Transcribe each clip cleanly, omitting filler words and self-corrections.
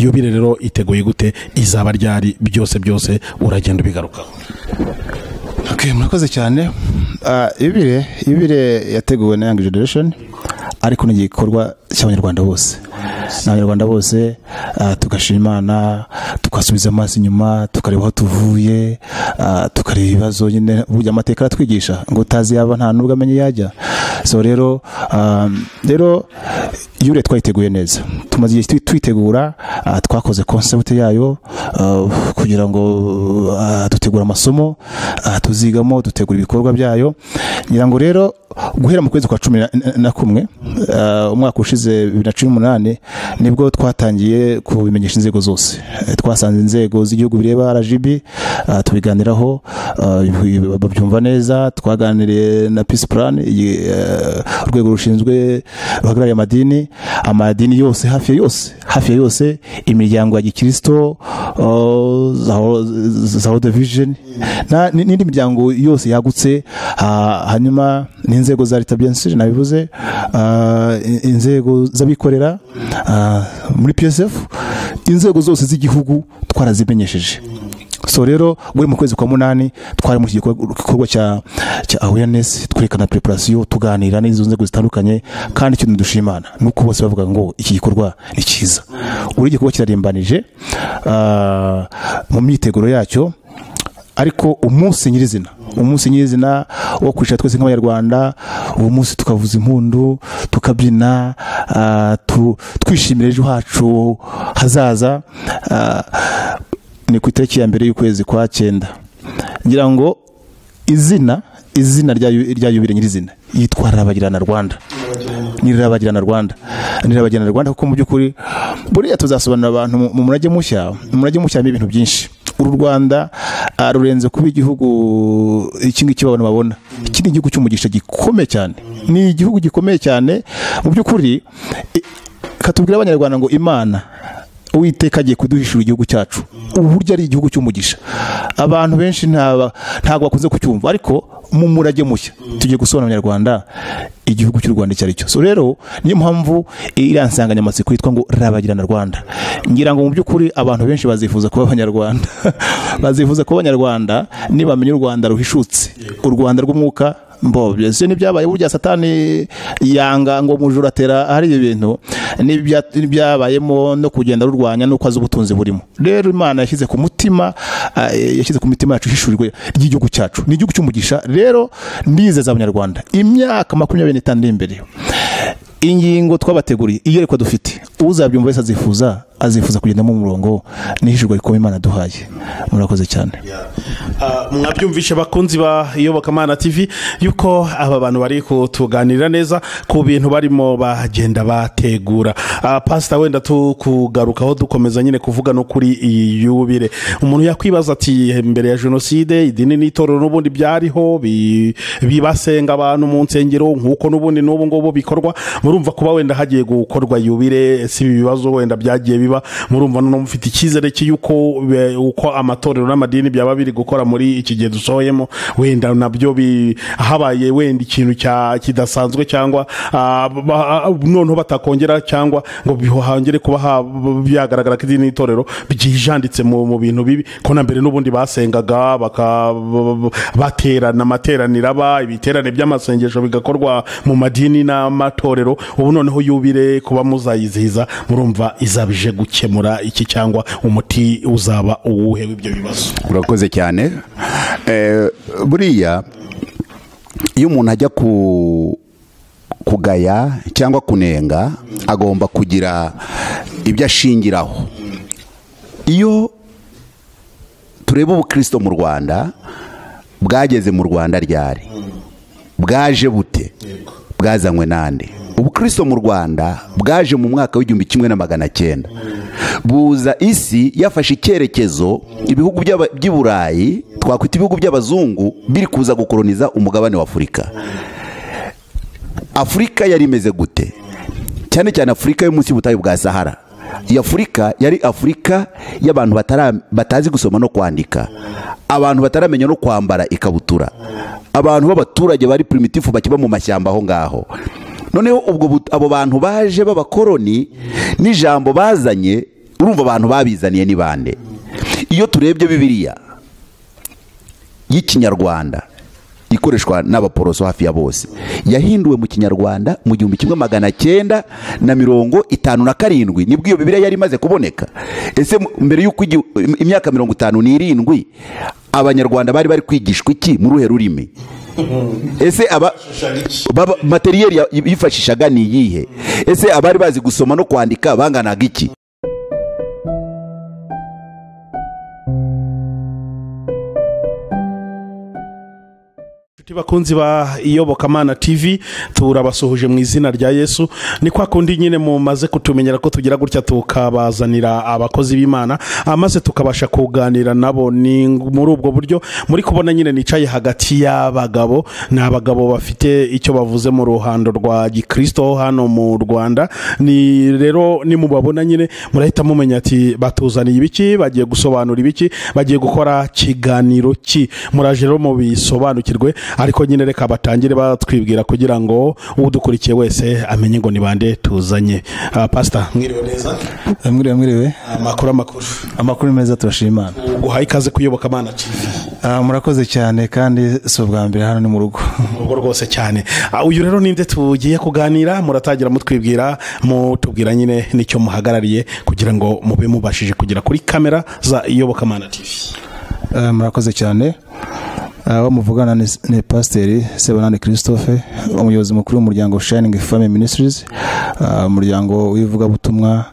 Yubile rero iteguye gute, izaba ryari, byose byose uragenda ubigarukaho. Okay, murakoze cyane. Yubile yateguwe na Young Generation, ariko ni igikorwa cy'Abanyarwanda bose. N'Abanyarwanda bose tugashima Imana, tukasubiza amaso inyuma, tukareba aho tuvuye, tukareba ibibazo nyine. Burya amateka aratwigisha ngo utazi yaba nta nubwo amenye yajya. So rero yubile twayiteguye neza, tumaze igihe twitegura, twakoze concept yayo kugira ngo dutegure amasomo tuzigamo, dutegura ibikorwa byayo. Ngira ngo rero guhera mu kwezi kwa 11 umwaka ushize 2018 nibwo twatangiye kubimenyesha inzego zose. Twasanze inzego z'igihugu bireba RGB, tubiganiraho, babyumva neza. Twaganiriye na Peace Plan, urwego rushinzwe ruhagarariye amadini yose hafi ya yose, imiryango ya gikristo, za division n'indi miryango yose yagutse, hanyuma n'inzego za leta bien sûr nabivuze, inzego z'abikorera muri PSF, inzego zose z'igihugu twarazimenyesheje. So rero muri mu kwezi kwa 8 twari mu gikorwa cya awareness, twerekana preparation, tuganira n'izo nzego zitandukanye. Kandi ikintu dushimana nuko bose bavuga ngo iki gikorwa ni cyiza. Uri gikorwa kirarimbanije mu myiteguro yacyo, ariko umunsi nyirizina wo kwicara twese nk'Abanyarwanda, uwo munsi tukavuza impundu, tukabyina, twishimira ejo hacu hazaza, ni ku itariki ya 1 y'ukwezi kwa 9. Ngira ngo izina rya yubile nyirizina yitwa Rabagirana Rwanda. Ni Rabagirana Rwanda, ni Rabagirana Rwanda, kuko mu by'ukuri buriya tuzasobanurira abantu mu murage mushya. Mu murage mushya harimo ibintu byinshi. Uru Rwanda rurenze kuba igihugu iki ngiki abantu babona. Iki ni igihugu cy'umugisha gikomeye cyane, ni igihugu gikomeye cyane mu by'ukuri. Katubwira Abanyarwanda ngo Imana Uwiteka agiye kuduhishura igihugu cyacu, uburyo ari igihugu cy'umugisha. Abantu benshi ntabwo bakunze kucyumva, ariko mu murage mushya tugiye gusobanurira Abanyarwanda igihugu cy'u Rwanda icyo ari cyo. So rero niyo mpamvu iriya nsanganyamatsiko yitwa ngo Rabagirana Rwanda. Ngira ngo mu by'ukuri abantu benshi bazifuza kuba Abanyarwanda bazifuza kuba Abanyarwanda nibamenya u Rwanda ruhishutse, u Rwanda rw'umwuka. Mbo byose n'ibyabaye burya Satani yanga ngo mujura atera hari ibintu n'ibyabayemo no kugenda rurwanya nuko azi ubutunzi burimo. Rero Imana yashyize ku mutima, yashyize ku mitima yacu ishishurirwe ry'igihugu cyacu, ni igihugu cy'umugisha. Rero ndizeza Abanyarwanda imyaka 25 imbere, ingingo twabateguriye iyerekwa dufite, uzabyumva wese azifuza kugenda mu murongo n'ihishurwa rikomeye Imana duhaye. Murakoze cyane. Mwabyumvishe bakunzi ba Iyobokamana TV yuko aba bantu bari kutuganirira neza ku bintu barimo bagenda bategura. Pastor, wenda tukugarukaho dukomeza nyine kuvuga no kuri iyi yubile. Umuntu yakwibaza ati mbere ya jenoside idini n'itorero n'ubundi byariho bibasenga abantu mu nsengero nkuko n'ubundi n'ubu ngubu bikorwa. Murumva kuba wenda hagiye gukorwa yubile, si ibibazo wenda byagiye biba, murumva no mufite icyizere cy'uko uko amatorero n'amadini byaba biri gukora muri iki gihe dusohoyemo, wenda nabyo habaye wenda ikintu kidasanzwe cyangwa noneho batakongera cyangwa ngo bihangere kuba byagaragara ko idini n'itorero byijanditse mu bintu bibi, ko na mbere n'ubundi basengaga baterana amateraniro, ba ibiterane by'amasengesho bigakorwa mu madini n'amatorero. Ubu noneho yubile kuba muzayizihiza, murumva izabije gukemura iki cyangwa umuti uzaba uwuhe w'ibyo bibazo? Urakoze cyane. Buriya iyo umuntu ajya kugaya cyangwa kunenga agomba kugira ibyo ashingiraho. Iyo tureba ubukristo mu Rwanda, bwageze mu Rwanda ryari, bwaje bute, bwazanywe nande? Ubukristo mu Rwanda bwaje mu mwaka w'1900, buza isi yafashe icyerekezo, ibihugu by'i Burayi twakwita ibihugu by'abazungu biri kuza gukoloniza umugabane wa Afurika. Afurika yari imeze gute? Cyane cyane Afurika yo munsi y'ubutayu bwa Sahara. Iyi Afurika yari Afurika y'abantu batazi gusoma no kwandika, abantu bataramenya no kwambara ikabutura, abantu b'abaturage bari primitifu bakiba mu mashyamba aho ngaho. Noneho ubwo abo bantu baje b'abakoroni n'ijambo bazanye, Urumva abantu babizaniye ni bande? Iyo turebye Bibiliya y'Ikinyarwanda ikoreshwa n'abaporoso hafi ya bose, yahinduwe mu Kinyarwanda mu 1957, nibwo iyo Bibiliya yari imaze kuboneka. Ese mbere y'uko imyaka 57 Abanyarwanda bari bari kwigishwa iki mu ruhe rurimi? Ese aba materiyeri yifashishaga ni iyihe? Ese abari bazi gusoma no kwandika banganaga iki? Bakunzi ba Iyobokamana TV, turabasuhuje mu izina rya Yesu. Ni kwa kundi nyine mumaze kutumenyera ko tugira gutya tukabazanira abakozi b'Imana, amaze tukabasha kuganira nabo. Ni muri ubwo buryo muri kubona nyine nicaye hagati y'abagabo, n'abagabo bafite icyo bavuze mu ruhando rwa Gikristo hano mu Rwanda. Ni rero ni mubabona nyine murahita mumenya ati batuzaniye ibiki, bagiye gusobanura ibiki, bagiye gukora kiganiro ki. Muraje rero mubisobanukirwe, ariko nyine reka batangire batwibwira kugira ngo udukurikiye wese amenye ngo ni bande tuzanye. Pastor, mwiriwe neza? Mwiriwe, mwiriwe. Amakuru amakuru meza, turashima Imana. Guhaye ikaze kuyoboka Imana TV. Murakoze cyane, kandi si ubwa mbere hano ni mu rugo. Mu rugo rwose cyane. Uyu rero ninde tugiye kuganira, muratangira mutwibwira, mutubwira nyine nicyo muhagarariye kugira ngo mube mubashije kugera kuri kamera za Iyobokamana TV. Murakoze cyane. Abo muvugana ni Pasiteri Sebanani Christophe, umuyobozi mukuru w'umuryango Shining Family Ministries, umuryango w'ivugabutumwa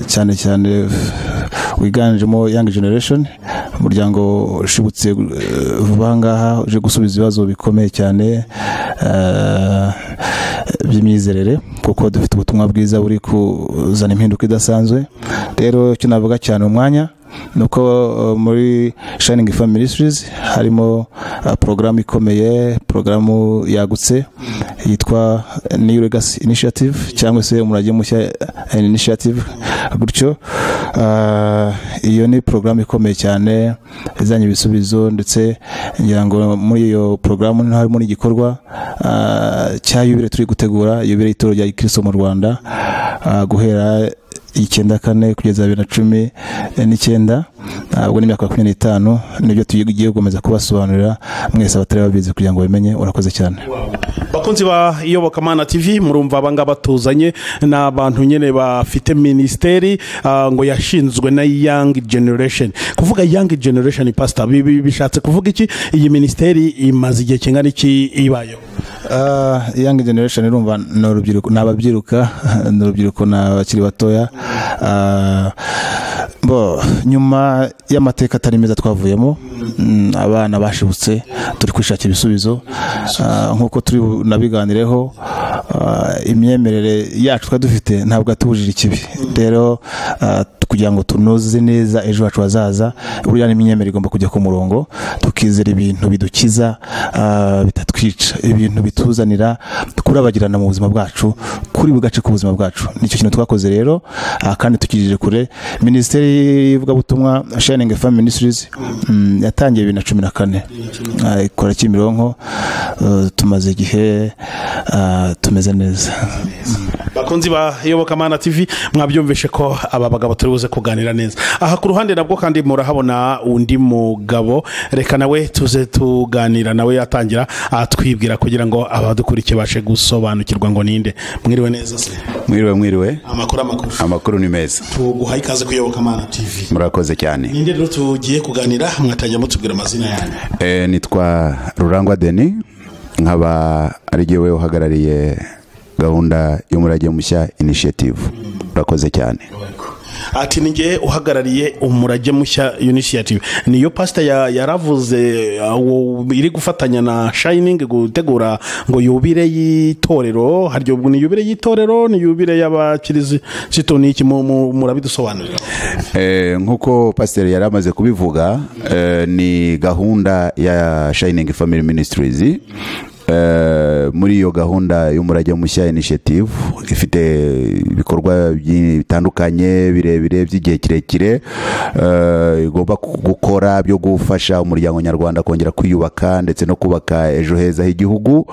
cyane cyane wiganjemo Young Generation, umuryango ushibutse vuba ngaha uje gusubiza ibibazo bikomeye cyane by'imyizerere, kuko dufite ubutumwa bwiza buri kuzana impinduka idasanzwe. Rero icyo navuga cyane umwanya nuko muri Shining Family Ministries harimo programu ikomeye, programu yagutse yitwa New Legacy Initiative cyangwa se umurage mushya initiative gutyo. Iyo ni programu ikomeye cyane izanye ibisubizo, ndetse ngira ngo muri iyo programu harimo n'igikorwa cya yubile turi gutegura, yubile y'itorero rya Kristo mu Rwanda, guhera 94 kugeza 2019, ubwo ni imyaka 25. Nibyo tugiye gukomeza kubasobanurira mwese abatari babizi kugira ngo bamenye. Urakoze cyane. Bakunzi ba Iyobokamana TV, murumva abanga batuzanye n'abantu nyene bafite ministeri ngo yashinzwe na Young Generation. Kuvuga Young Generation, pastor, bishatse kuvuga iki? Iyi ministeri imaze igihe kingana iki ibayo? Young Generation irumva ni urubyiruko, n'ababyiruka, ni urubyiruko n'abakiri batoya. Bo nyuma y'amateka atari meza twavuyemo, abana bashibutse, turi kwishakira ibisubizo nkuko turi nabiganireho. Imyemerere yacu twa dufite ntabwo atubujije ikibi. Rero kugira ngo tunoze neza ejo hacu hazaza, buriya n'imyemerere igomba kujya ku murongo, tukizera ibintu bidukiza, bitatwica, ibintu bituzanira kurabagirana mu buzima bwacu, kuri bugace ku buzima bwacu. Nicyo kintu twakoze rero, kandi tukijije kure. Minisiteri y'ivugabutumwa Shining Family Ministries yatangiye 2014, ikora Kimironko, tumaze igihe tumeze neza. Bakunzi ba Iyobokamana TV, mwabyumvishe ko aba bagabo turi buze kuganira neza. Aha ku ruhande nabwo kandi murahabona undi mugabo, reka nawe tuze tuganira nawe, yatangira atwibwira kugira ngo abadukurikiye bashe gusobanukirwa ngo ninde. Mwiriwe neza se? Mwiriwe, mwiriwe. Amakuru amakuru ni meza. Tuguhaye ikaze kuyobokamana TV. Murakoze cyane. Ninde rero tugiye kuganira, mwatangira mutubwira amazina yanyu? Nitwa Rurangwa Denis, nkaba ari jyewe uhagarariye gahunda y'umurage mushya initiative. Urakoze cyane. Ati ninjye uhagarariye umurage mushya initiative. Niyo pastor yaravuze iri gufatanya na Shining gutegura ngo yubire y'itorero, haryo ni yubire y'itorero, ni yubire y'abakristo, ni iki murabidusobanurira? Nkuko pastor yaramaze kubivuga, ni gahunda ya Shining Family Ministries Muri iyo gahunda y'Umurage Mushya Initiative ifite ibikorwa bitandukanye birebire by'igihe kirekire igomba gukora byo gufasha umuryango nyarwanda kongera kwiyubaka ndetse no kubaka ejo heza h'igihugu.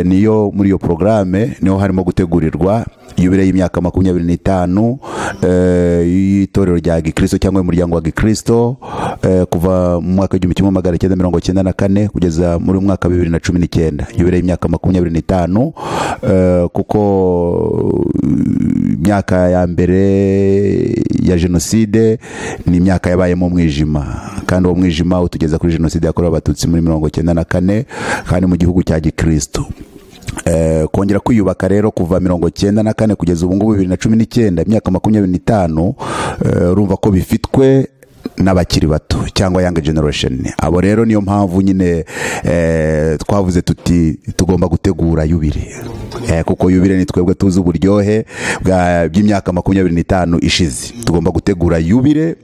Niyo muri iyo porogaramu niho harimo gutegurirwa yubile y'imyaka 25 y'itorero rya Gikristo cyangwa umuryango wa Gikristo, kuva mu mwaka 1994 kugeza muri mwaka 2019, yubile y'imyaka 25, kuko imyaka ya mbere ya jenoside ni imyaka yabayemo umwijima, kandi uwo mwijima utugeza kuri jenoside yakorewe Abatutsi muri 1994 kandi mu gihugu cya Gikristo. Kongera kwiyubaka rero kuva 1994 kugeza ubu ngubu 2019, imyaka 25, urumva ko bifitwe n'abakiri bato cyangwa young generation. Abo rero niyo mpamvu nyine twavuze tuti tugomba gutegura yubile, kuko yubile ni twebwe tuzi uburyohe bw'imyaka 25 ishize. Tugomba gutegura yubile,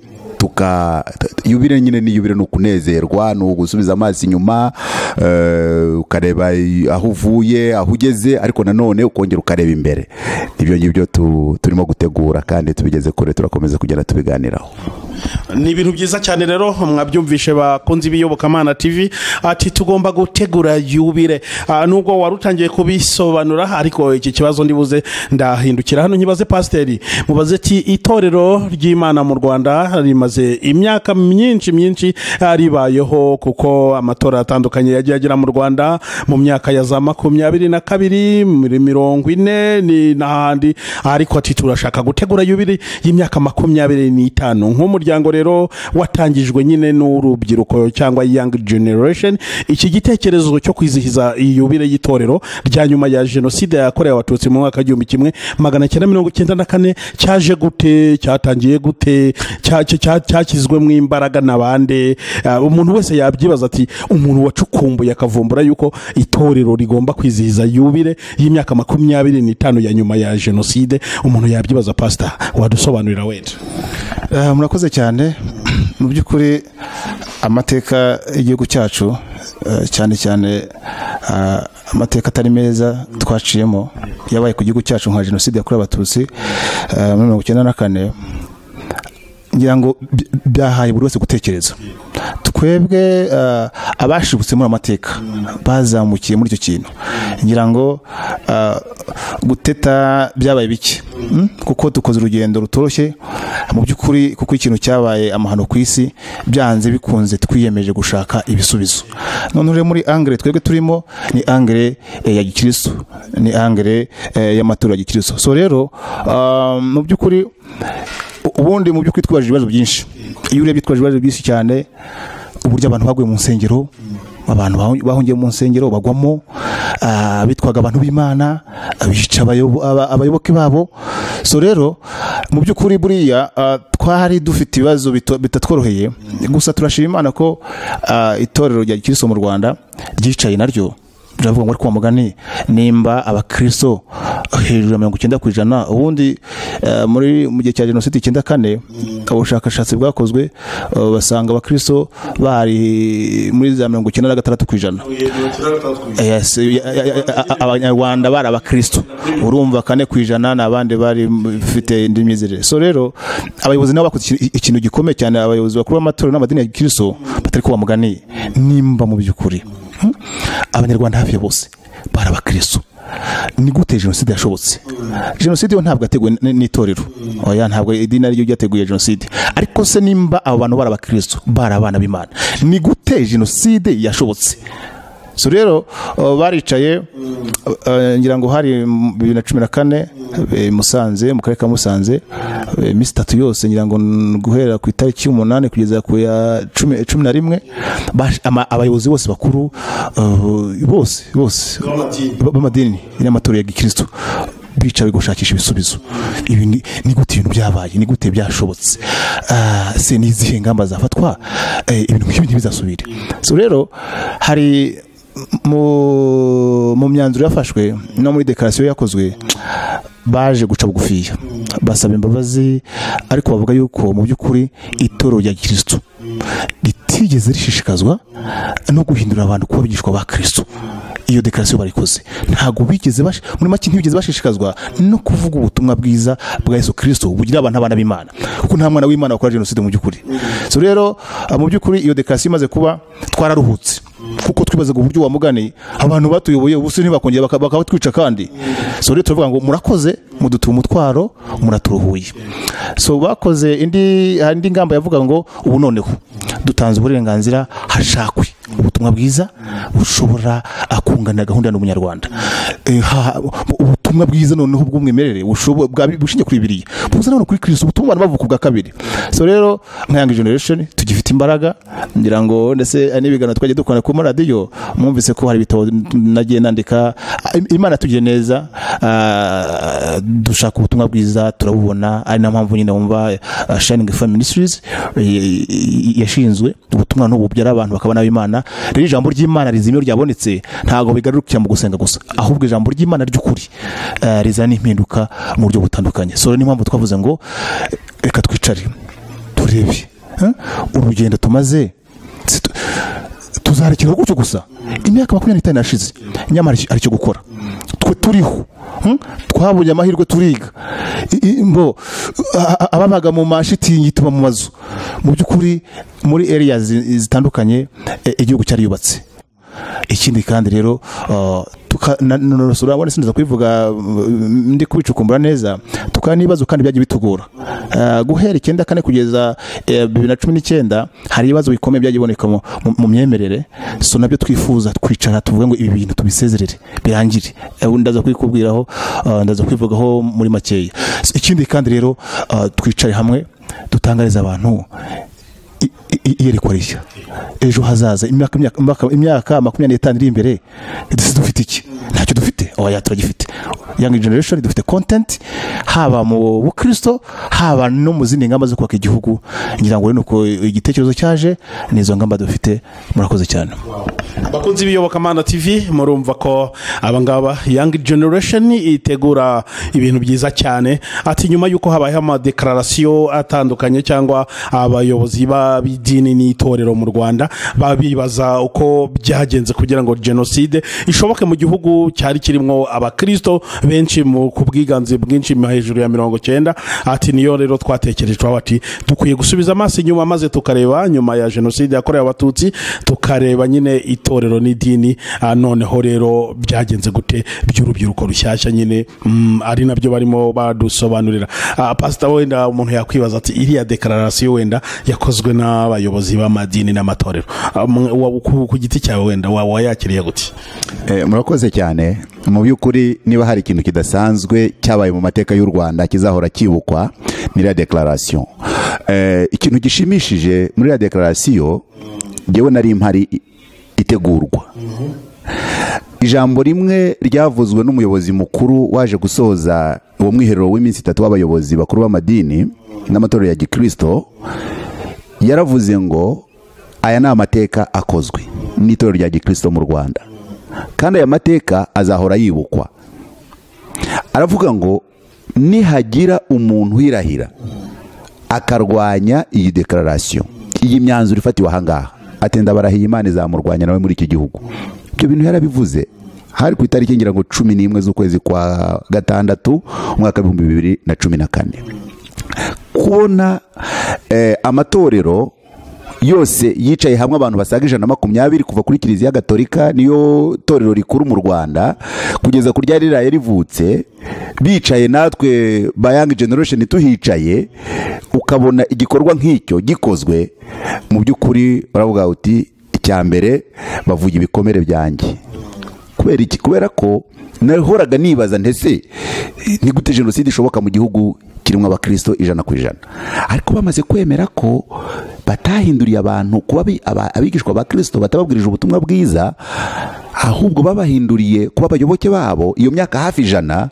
yubile nyine ni yubile, ni ukunezerwa, ni ugusubiza amaso inyuma, ukareba aho uvuye, aho ugeze, ariko nanone ukongera ukareba imbere. Ibyo ngibyo turimo gutegura kandi tubigeze kure, turakomeza kugenda tubiganiraho. Ni ibintu byiza cyane rero mwabyumvishe bakunzi b'Iyobokamana TV, ati tugomba gutegura yubile. Nubwo warutangiye kubisobanura, ariko iki kibazo ndibuze ndahindukira hano nkibaze pasiteri, mubaze ati itorero ry'Imana mu Rwanda rimaze imyaka myinshi myinshi ribayeho, kuko amatora atandukanye yagiye agera mu Rwanda mu myaka ya za 22, muri 40 ni n'ahandi, ariko ati turashaka gutegura yubile y'imyaka 25 nk'umuryango rero watangijwe nyine n'urubyiruko cyangwa young generation. Iki gitekerezo cyo kwizihiza iyubile y'itorero rya nyuma ya jenoside yakorewe Abatutsi mu mwaka 1994 cyaje gute, cyatangiye gute, cyakizwemo imbaraga n'abande? Umuntu wese yabyibaza ati umuntu wacukumbuye akavumbura yuko itorero rigomba kwizihiza yubile y'imyaka 25 ya nyuma ya jenoside, umuntu yabyibaza. Pastor, wadusobanurira wenda? Murakoze cyane. Mu by'ukuri amateka y'igihugu cyacu, cyane cyane amateka atari meza twaciyemo yabaye ku gihugu cyacu nka jenoside yakorewe Abatutsi muri 1994, ngira ngo byahaye buri wese gutekereza. Twebwe abashibutse muri amateka bazamukiye muri icyo kintu, ngira ngo guteta byabaye bike, kuko dukoze urugendo rutoroshye mu by'ukuri, kuko ikintu cyabaye amahano ku isi byanze bikunze twiyemeje gushaka ibisubizo. None rero muri angle twebwe turimo ni angle ya Gikristo, ni angle y'amatorero ya Gikristo. So rero mu by'ukuri ubundi mu by'ukuri twibajije ibibazo byinshi. Iyo urebye twibajije ibibazo byinshi cyane, uburyo abantu baguye mu nsengero, abantu bahungiye mu nsengero bagwamo, bitwaga abantu b'Imana, abica abayoboke babo. So rero mu by'ukuri buriya twari dufite ibibazo bitatworoheye, gusa turashima Imana ko itorero rya Gikristo mu Rwanda ryicaye naryo riravuga ngo ariko mugani nimba abakristo hejuru ya 90%, ubundi muri mu gihe cya jenoside 94 ubushakashatsi bwakozwe basanga abakristo bari muri za 96%. Yes, abanyarwanda bari abakristo, urumva 4% n'abandi bari bafite indi myizerere. So rero abayobozi nabo bakoze ikintu gikomeye cyane, abayobozi bakuru b'amatorero n'amadini ya Gikristo batari ko bamugani nimba mu by'ukuri abanyarwanda hafi ya bose bari abakristo, ni gute jenoside yashobotse? Jenoside yo ntabwo yateguwe n'itorero, oya, ntabwo idini ariryo ryateguye jenoside, ariko se nimba abo bantu bari abakristo, bari abana b'Imana, ni gute jenoside yashobotse? So rero baricaye, ngira ngo hari 2014 Musanze, mu karere ka Musanze, iminsi itatu yose, ngira ngo guhera ku itariki 8 kugeza ku ya 11, abayobozi bose bakuru bose bose b'amadini n'amatorero ya Gikristo bicaye gushakisha ibisubizo. Ibi ni gute ibintu byabaye, ni gute byashobotse, se ni izihe ngamba zafatwa ibintu nk'ibi ntibizasubire? So rero hari mu myanzuro yafashwe no muri declaration yakozwe, baje guca bugufiya basaba imbabazi, ariko bavuga yuko mu by'ukuri itorero rya Gikristo ritigeze rishishikazwa no guhindura abantu kuba abigishwa ba Kristo. Iyo déclaration barikoze, ntabwo bigeze muri make ntibigeze bashishikazwa no kuvuga ubutumwa bwiza bwa Yesu Kristo bugira abantu abana b'Imana, kuko nta mwana w'Imana wakora jenoside mu by'ukuri. So rero mu by'ukuri iyo déclaration imaze kuba twararuhutse, kuko twibazaga uburyo wa mugani abantu batuyoboye ubu se ntibakongera bakabatwica kandi. So rero turavuga ngo murakoze, mudutuye umutwaro, muraturuhuye. So bakoze indi, hari indi ngamba yavuga ngo ubu noneho dutanze uburenganzira hashakwe ubutumwa bwiza bushobora kunganira gahunda n'umunyarwanda. Ubutumwa bwiza noneho bw'umwimerere bushingiye kuri Bibiliya, buza none kuri Kristo, ubutumwa abantu bavuka ubwa kabiri. So rero nka Young Generation tugifite imbaraga, ngira ngo ndetse n'ibiganiro twagiye dukora ku maradiyo mwumvise ko hari ibitabo nagiye nandika. Imana tugiye neza, dushaka ubutumwa bwiza turabubona, ari na mpamvu nyine wumva Shining Fire Ministries yashinzwe. Ubutumwa n'ubu bubyara abantu bakabona Imana. Rero ijambo ry'Imana rizima iyo ryabonetse ntabwo bigarukira mu gusenga gusa, ahubwo ijambo ry'Imana ry'ukuri rizana impinduka mu buryo butandukanye. So rero niyo mpamvu twavuze ngo reka twicare turebe urugendo tumaze, tuzarekera gutyo gusa? Imyaka 25 yashize, nyamara hari icyo gukora. Twe turiho, twabonye amahirwe turiga. Mbo ababaga mu mashitingi tuba mu mazu, mu by'ukuri muri areas zitandukanye igihugu cyari yubatse. Ikindi kandi rero urabona sinza kubivuga, ndi kubicukumbura neza, tukaba n'ibibazo kandi byagiye bitugora. Guhera 94 kugeza 2019 hari ibibazo bikomeye byagiye biboneka mu myemerere. So nabyo twifuza twicara tuvuge ngo ibi bintu tubisezerere birangire. Ndaza kubikubwiraho, ndaza kwivugaho muri makeya. So, ikindi kandi rero twicare hamwe dutangariza abantu iyerekwa rishya ejo hazaza, imyaka 25 iri imbere. Ese dufite iki? Ntacyo dufite. Oya, turagifite. Young Generation dufite content, haba mu bukristo, haba no mu zindi ngamba zo kubaka igihugu. Ngira ngo rero nuko igitekerezo cyaje, nizo ngamba dufite. Murakoze cyane. Bakunzi b'Iyobokamana TV, murumva ko abangaba Young Generation itegura ibintu byiza cyane. Ati nyuma y'uko habayeho amadéclaration atandukanye cyangwa abayobozi b'idini n'itorero mu Rwanda babibaza uko byagenze kugira ngo jenoside ishoboke mu gihugu cyari kirimo abakristo benshi mu ku bwiganze bwinshi hejuru ya 90. Ati niyo rero twatekereje ati dukwiye gusubiza amaso inyuma maze tukareba nyuma ya jenoside yakorewe Abatutsi, tukareba nyine itorero n'idini, noneho rero byagenze gute by'urubyiruko rushyashya nyine, ari nabyo barimo badusobanurira. Pastor, wenda umuntu yakwibaza ati iriya déclaration wenda yakozwe n'abayobozi b'amadini n'amatorero, ku giti cyawe wenda wayakiriye gute? Murakoze cyane. Mu by'ukuri niba hari ikintu kidasanzwe cyabaye mu mateka y'u Rwanda kizahora cyibukwa, ni iriya déclaration. Ikintu gishimishije muri iriya déclaration, njyewe nari mpari itegurwa. Ijambo rimwe ryavuzwe n'umuyobozi mukuru waje gusoza uwo mwiherero w'iminsi 3 w'abayobozi bakuru b'amadini n'amatorero ya gikristo, yaravuze ngo aya ni amateka akozwe n'itorero rya gikristo mu Rwanda, kandi aya mateka azahora yibukwa. Aravuga ngo nihagira umuntu uhirahira akarwanya iyi déclaration, iyi myanzuro ifatiwe ahangaha, ati ndabarahiye Imana izamurwanya nawe muri iki gihugu. Ibyo bintu yarabivuze hari ku itariki ngira ngo 11 z'ukwezi kwa gatandatu umwaka 2014. Kubona amatorero yose yicaye hamwe, abantu basaga 120, kuva kuri Kiliziya Gatolika niyo torero rikuru mu Rwanda kugeza ku ryari riraye rivutse, bicaye natwe ba Young Generation tuhicaye, ukabona igikorwa nk'icyo gikozwe, mu by'ukuri baravuga uti icya mbere bavuga ibikomere byanjye. Kubera iki? Kubera ko nahoraga nibaza ndetse ni gute jenoside ishoboka mu gihugu kirimo abakristo 100%, ariko bamaze kwemera ko batahinduriye abantu kuba abigishwa ba Kristo, batababwirije ubutumwa bwiza, ahubwo babahinduriye kuba abayoboke babo iyo myaka hafi 100.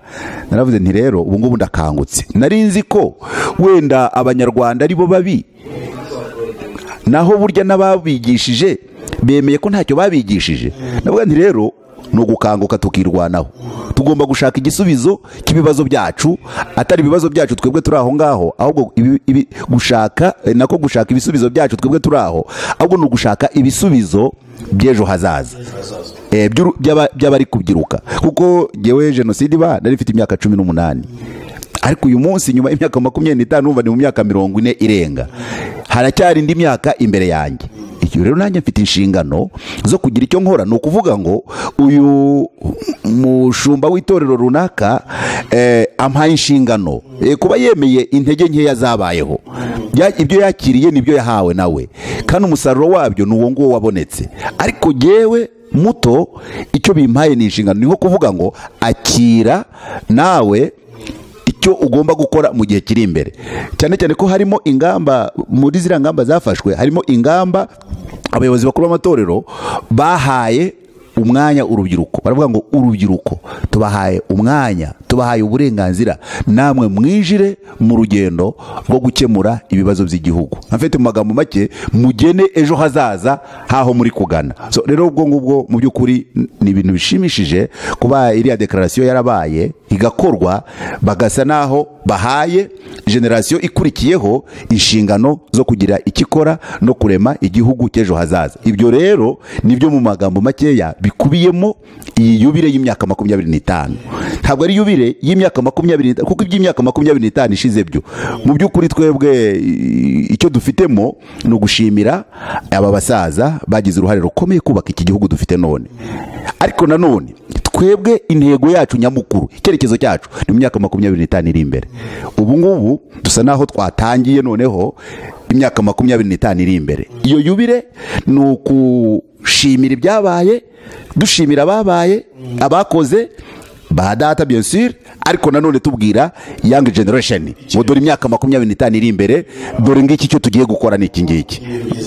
Naravuze nti rero ubu ngubu ndakangutse. Nari nzi ko wenda Abanyarwanda ari bo babi, naho burya n'ababigishije bemeye ko ntacyo babigishije. Ndavuga nti rero ni ugukanguka tukirwanaho. Tugomba gushaka igisubizo cy'ibibazo byacu, atari ibibazo byacu twebwe turi aho ngaho, ahubwo gushaka, nako gushaka ibisubizo byacu twebwe turi aho, ahubwo ni ugushaka ibisubizo by'ejo hazaza. By'abari kubyiruka, kuko jyewe jenoside iba nari mfite imyaka 18, ariko uyu munsi nyuma y'imyaka 25 numva ni mu myaka 40 irenga, haracyari indi myaka imbere yanjye. Icyo rero nanjye mfite inshingano zo kugira icyo nkora. Ni ukuvuga ngo uyu mushumba w'itorero runaka ampaye inshingano, kuba yemeye intege nkeya zabayeho, ibyo yakiriye nibyo yahawe nawe, kandi umusaruro wabyo ni uwo nguwo wabonetse. Ariko jyewe muto icyo bimpaye ni inshingano, ni nko kuvuga ngo akira nawe icyo ugomba gukora mu gihe kiri imbere, cyane cyane ko harimo ingamba. Muri ziriya ngamba zafashwe harimo ingamba abayobozi bakuru b'amatorero bahaye umwanya urubyiruko, baravuga ngo urubyiruko tubahaye umwanya, tubahaye uburenganzira, namwe mwinjire mu rugendo rwo gukemura ibibazo by'igihugu. Afite mu magambo make, mugene ejo hazaza haho muri kugana. So rero ubwo ngubwo mu by'ukuri ni ibintu bishimishije kuba iriya declaration yarabaye igakorwa, bagasa naho bahaye generation ikurikiyeho inshingano zo kugira ikikora no kurema igihugu cy'ejo hazaza. Ibyo rero nibyo mu magambo makeya bikubiyemo iyi yubile y'imyaka 25. Ntabwo ari yubile y'imyaka 25, kuko iby'imyaka 25 ishize byo mu by'ukuri twebwe icyo dufitemo ni ugushimira aba basaza bagize uruhare rukomeye kubaka iki gihugu dufite none. Ariko nanone twebwe intego yacu nyamukuru, icyerekezo cyacu ni mu myaka 25 iri imbere. Ubu ngubu dusa naho twatangiye noneho imyaka 25 iri imbere. Iyo yubile ni ukushimira ibyabaye, dushimira ababaye, abakoze ba data bien sûr, ariko nanone tubwira young generation ngo dore imyaka 25 iri imbere, dore ngiki cyo tugiye gukora n'iki ngiki.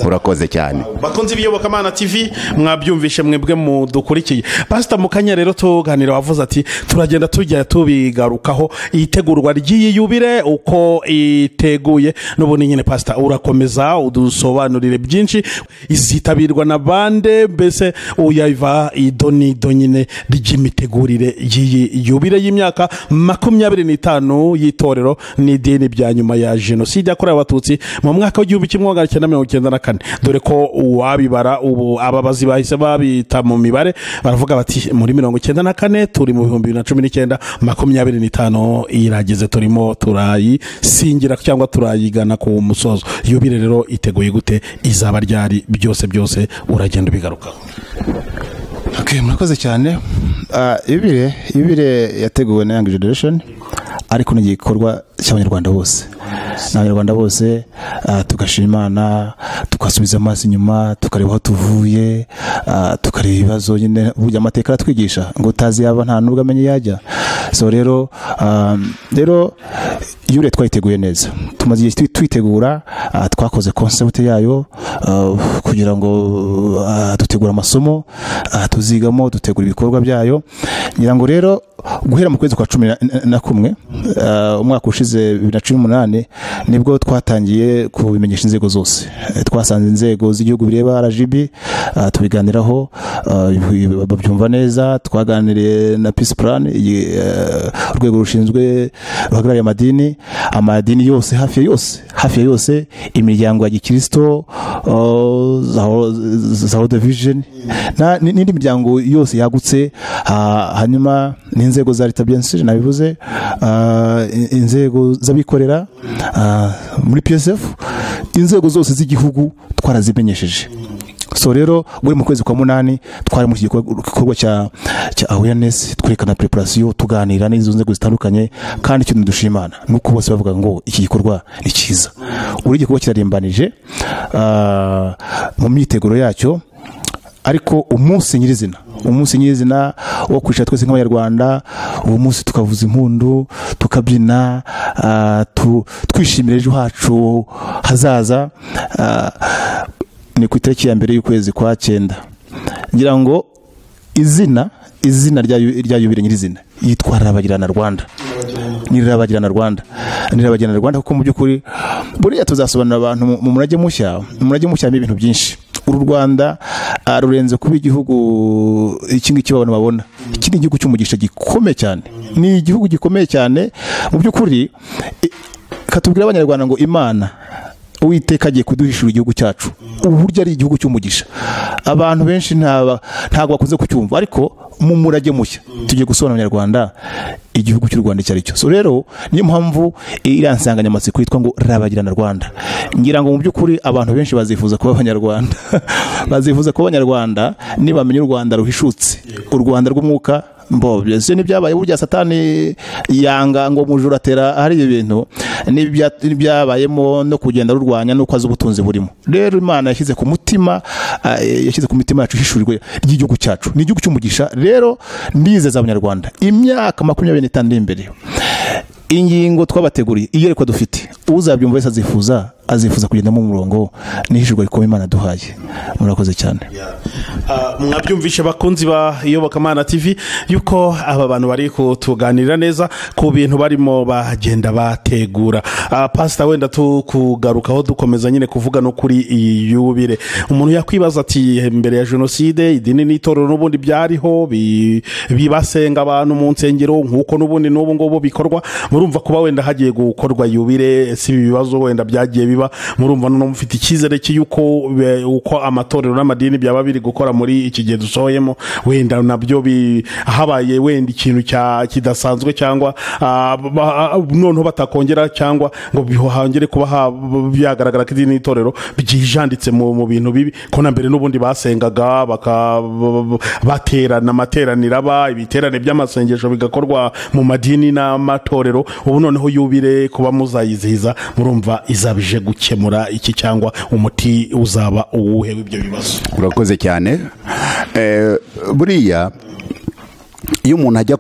Urakoze cyane. Bakunzi b'Iyobokamana TV, mwabyumvishe mwebwe mudukurikiye. Pastor Mukanya rero tuganira wavuze ati turagenda tujya tubigarukaho itegurwa ry'iyi yubile uko iteguye. N'ubundi nyine Pastor urakomeza udusobanurire byinshi, izitabirwa na bande, mbese uyayiva idoni donyine ry'imitegurire y'iyi yubile y'imyaka 25 y'itorero n'idini bya nyuma ya jenoside yakorewe Abatutsi mu mwaka w'1994. Dore ko uwabibara ubu ababazi bahise babita mu mibare baravuga bati muri 94 turi mu 2019, 25 irageze, turimo turayisingira cyangwa turayigana ku musozo. Yubile rero iteguye gute, izaba ryari, byose byose uragenda ubigarukaho. Okay, murakoze cyane. Yubile yateguwe na Young Generation, ariko ni igikorwa cy'Abanyarwanda bose. N'Abanyarwanda bose tugashima Imana, tukasubiza amaso inyuma, tukareba aho tuvuye, tukareba ibibazo nyine. Burya amateka aratwigisha ngo utazi yaba nta nubwo amenye yajya. So rero yubile twayiteguye neza, tumaze igihe twitegura, twakoze concept yayo kugira ngo dutegure amasomo tuzigamo, dutegura ibikorwa byayo. Ngira ngo rero guhera mu kwezi kwa 11 umwaka ushize 2018 nibwo twatangiye kubimenyesha inzego zose. Twasanze inzego z'igihugu bireba RGB, tubiganiraho, babyumva neza. Twaganiriye na Peace Plan, urwego rushinzwe ruhagarariye amadini yose hafi ya yose, imiryango ya gikristo, za Division n'indi miryango yose yagutse, hanyuma n'inzego za leta bien sûr nabivuze, inzego z'abikorera muri PSF, inzego zose z'igihugu twarazimenyesheje. So rero muri mu kwezi kwa 8 twari mu gikorwa cya awareness, twerekana preparation, tuganira n'izo nzego zitandukanye, kandi ikintu dushimana nuko bose bavuga ngo iki gikorwa ni cyiza. Uri gikorwa kirarimbanije mu myiteguro yacyo, ariko umunsi nyirizina wo kwicara twese nk'Abanyarwanda, uwo munsi tukavuza impundu, tukabyina, twishimira ejo hacu hazaza, ni ku itariki ya 1 y'ukwezi kwa 9. Ngira ngo izina rya yubile nyirizina yitwa Rabagirana Rwanda. Ni Rabagirana Rwanda. Ni Rabagirana Rwanda kuko mu by'ukuri buriya tuzasobanurira abantu mu murage mushya, ibintu byinshi. Uru Rwanda rurenze kuba igihugu iki ngiki abantu babona. Iki ni igihugu cy'umugisha gikomeye cyane. Ni igihugu gikomeye cyane mu by'ukuri. Katubwira Abanyarwanda ngo Imana Uwiteka agiye kuduhishura igihugu cyacu, uburyo ari igihugu cy'umugisha. Abantu benshi ntabwo bakunze kucyumva, ariko mu murage mushya tugiye gusobanurira Abanyarwanda igihugu cy'u Rwanda icyo ari cyo. So rero niyo mpamvu iriya nsanganyamatsiko yitwa ngo Rabagirana Rwanda. Ngira ngo mu by'ukuri abantu benshi bazifuza kuba Abanyarwanda, bazifuza kuba Abanyarwanda nibamenya u Rwanda ruhishutse, u Rwanda rw'umwuka. Mbo byose nibyabaye burya Satani yanga ngo mujura atera hari ibintu nibyabayemo no kugenda rurwanya nuko azi ubutunzi burimo. Rero Imana yashyize ku mutima, yashyize ku mitima yacu hishurirwe ry'igihugu cyacu, ni igihugu cy'umugisha. Rero ndizeza Abanyarwanda imyaka 25 imbere, ingingo twabateguriye iyerekwa dufite, uzabyumva wese azifuza kugenda mu murongo n'ihishurwa rikomeye Imana duhaye. Murakoze cyane. Mwabyumvishe bakunzi ba Iyobokamana TV yuko aba bantu bari kutuganirira neza ku bintu barimo bagenda bategura. Pastor, wenda tukugarukaho dukomeza nyine kuvuga no kuri iyi yubire. Umuntu yakwibaza ati mbere ya jenoside idini n'itorero n'ubundi byariho bibasenga abantu mu nsengero nkuko n'ubundi n'ubu ngubu bikorwa, murumva kuba wenda hagiye gukorwa yubire si ibibazo wenda byagiye biba, murumva no mufite icyizere cy'uko uko amatorero n'amadini byaba biri gukora muri iki gihe dusohoyemo, wenda nabyo habaye wenda ikintu kidasanzwe cyangwa noneho batakongera cyangwa ngo bihangere kuba byagaragara ko idini n'itorero byijanditse mu bintu bibi, ko na mbere n'ubundi basengaga baterana amateraniro aba ibiterane by'amasengesho bigakorwa mu madini n'amatorero. Ubu noneho yubire kuba muzayizihiza, murumva izabije gukemura iki cyangwa umuti uzaba uwuhe w'ibyo bibazo? Urakoze cyane. Buriya iyo umuntu ajya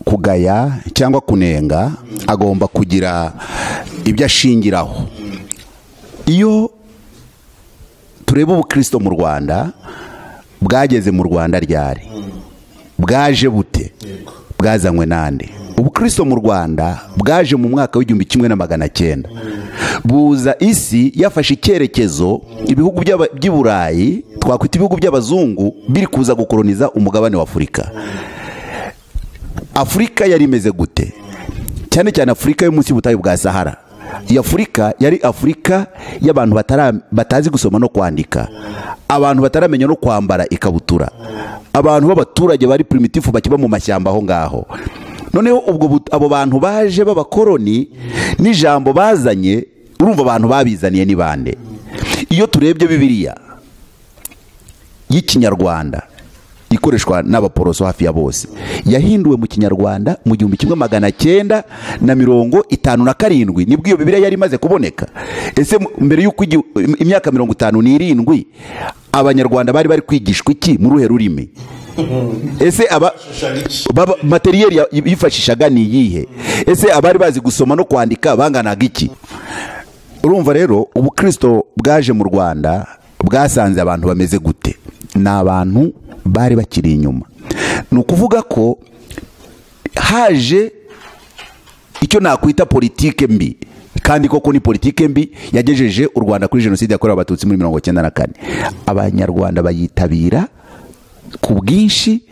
kugaya cyangwa kunenga agomba kugira ibyo ashingiraho. Iyo tureba ubukristo mu Rwanda, bwageze mu Rwanda ryari, bwaje bute, bwazanywe nande? Ubukristo mu Rwanda bwaje mu mwaka w'1900, buza isi yafashe icyerekezo, ibihugu by'i Burayi twakwita ibihugu by'abazungu biri kuza gukoloniza umugabane wa Afurika. Afurika yari imeze gute? Cyane cyane Afurika yo munsi y'ubutayu bwa Sahara. Iyi Afurika yari Afurika y'abantu batazi gusoma no kwandika, abantu bataramenya no kwambara ikabutura, abantu b'abaturage bari primitifu bakiba mu mashyamba aho ngaho. Noneho ubwo abo bantu baje b'abakoloni n'ijambo bazanye, urumva abantu babizaniye ni bande? Iyo turebye Bibiliya y'Ikinyarwanda ikoreshwa n'abaporoso hafi ya bose, yahinduwe mu Kinyarwanda mu 1957, nibwo iyo Bibiliya yari imaze kuboneka. Ese mbere y'uko imyaka 57 Abanyarwanda bari kwigishwa iki mu ruhe rurimi? Ese aba materiel yifashishaga ni iyihe? Ese abari bazi gusoma no kwandika banganaga iki? Urumva rero ubukristo bwaje mu Rwanda bwasanze abantu bameze gute? Ni abantu bari bakiri inyuma. Ni ukuvuga ko haje icyo nakwita politike mbi, kandi koko ni politike mbi yagejeje u Rwanda kuri jenoside yakorewe Abatutsi muri 1994. Abanyarwanda bayitabira ku bwinshi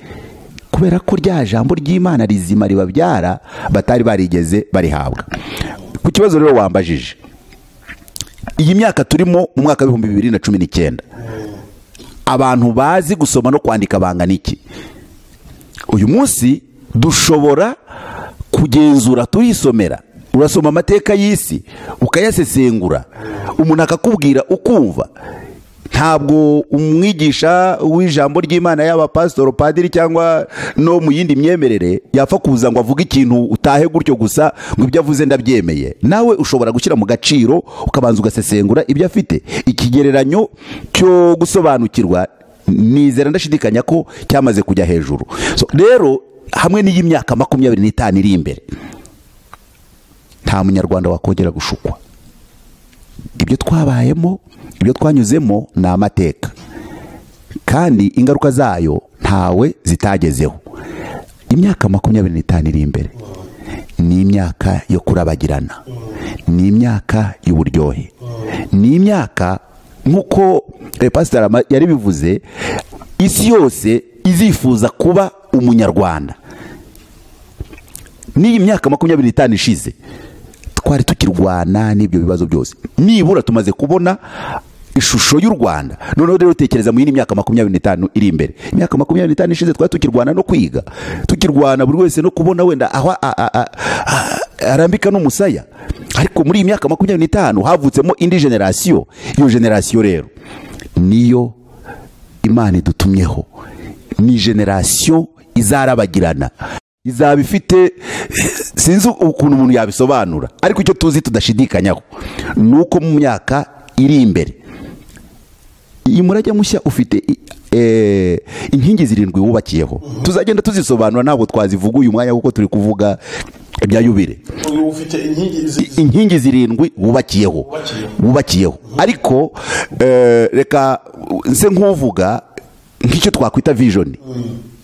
kubera ko rya jambo ry'Imana rizima ribabyara batari barigeze barihabwa. Ku kibazo rero wambajije, iyi myaka turimo mu mwaka wa 2019 abantu bazi gusoma no kwandika bangana iki? Uyu munsi dushobora kugenzura turisomera. Urasoma amateka y'isi ukayasesengura, umuntu akakubwira ukumva. Ntabwo umwigisha w'ijambo ry'Imana yaba pastor, padiri cyangwa no mu yindi myemerere yapfa kuza ngo avuge ikintu utahe gutyo gusa ngo ibyo avuze ndabyemeye. Nawe ushobora gushyira mu gaciro ukabanza ugasesengura ibyo afite. Ikigereranyo cyo gusobanukirwa nizera ndashidikanya ko cyamaze kujya hejuru. So rero hamwe n'iyi myaka 25 iri imbere, nta munyarwanda wakongera gushukwa. Ibyo twabayemo, ibyo twanyuzemo ni amateka, kandi ingaruka zayo ntawe zitagezeho. Imyaka 25 iri imbere ni imyaka yo kurabagirana, ni imyaka y'uburyohe, ni imyaka nk'uko Pastor yari bivuze, isi yose izifuza kuba umunyarwanda. N'iyi myaka 25 ishize Twari tukirwana n'ibyo bibazo byose. Nibura tumaze kubona ishusho y'u Rwanda. Noneho rero tekereza mu yindi myaka 25 iri imbere. Imyaka 25 ishize twari tukirwana no kwiga, tukirwana buri wese no kubona wenda aho arambika n'umusaya. Ariko muri iyi myaka 25 havutsemo indi generation. Iyo generation rero niyo Imana idutumyeho, ni generation izarabagirana, izaba ifite, sinzi ukuntu umuntu yabisobanura, ariko icyo tuzi tudashidikanyaho nuko mu myaka iri imbere iyi murage mushya ufite inkingi 7 wubakiyeho. Tuzagenda tuzisobanura, ntabwo twazivuga uyu mwanya kuko turi kuvuga ibya yubile. Ufite inkingi 7 wubakiyeho. Ariko reka nse nkuvuga nk'icyo twakwita vision.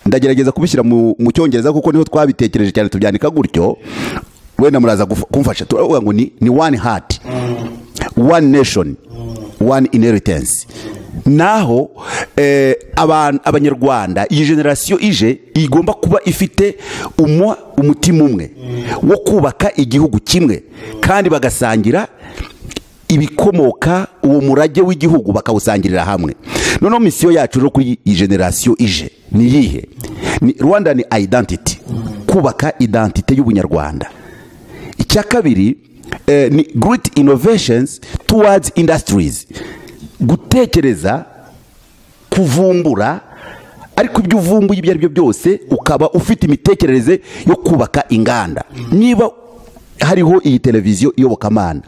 Ndagerageza kubishyira mu cyongereza kuko niho twabitekereje cyane tubyandika gutyo, wenda muraza kumfasha. Turavuga ngo ni one heart, one nation, one inheritance. Naho abanyarwanda iyi generation ije igomba kuba ifite umutima umwe wo kubaka igihugu kimwe, kandi bagasangira ibikomoka uwo murage w'igihugu bakawusangirira hamwe. Noneho misiyo yacu rero kuri iyi generation ije ni yihe? Ni Rwanda ni identity, kubaka identity y'ubunyarwanda. Icya kabiri ni great innovations towards industries, gutekereza, kuvumbura, ariko ibyo uvumbuye ibyo ari byo byose ukaba ufite imitekerereze yo kubaka inganda. Niba hariho iyi televiziyo iyobokamana,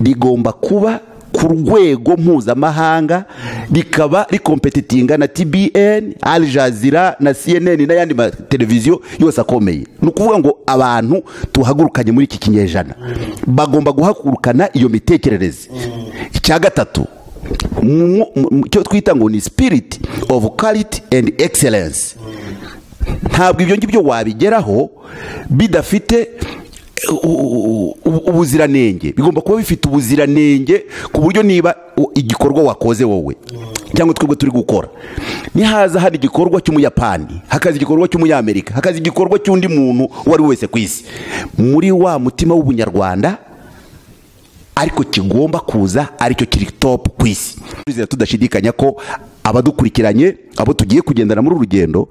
rigomba kuba ku rwego mpuzamahanga, rikaba rikompetitinga na TBN, Al Jazeera na CNN n'ayandi mateleviziyo yose akomeye. Ni ukuvuga ngo abantu tuhagurukanye muri iki kinyejana bagomba guhagurukana iyo mitekerereze. Icya gatatu cyo twita ngo ni spirit of quality and excellence. Ntabwo ibyo ngibyo wabigeraho bidafite ubuziranenge. Bigomba kuba bifite ubuziranenge ku buryo niba igikorwa wakoze wowe cyangwa twebwe turi gukora, nihaza hari igikorwa cy'umuyapani, hakaza igikorwa cy'umunyamerika, hakaza igikorwa cy'undi muntu uwo ari wese ku isi, muri wa mutima w'ubunyarwanda ariko kigomba kuza aricyo kiri top ku isi. Tudashidikanya ko abadukurikiranye, abo tugiye kugendana muri urugendo,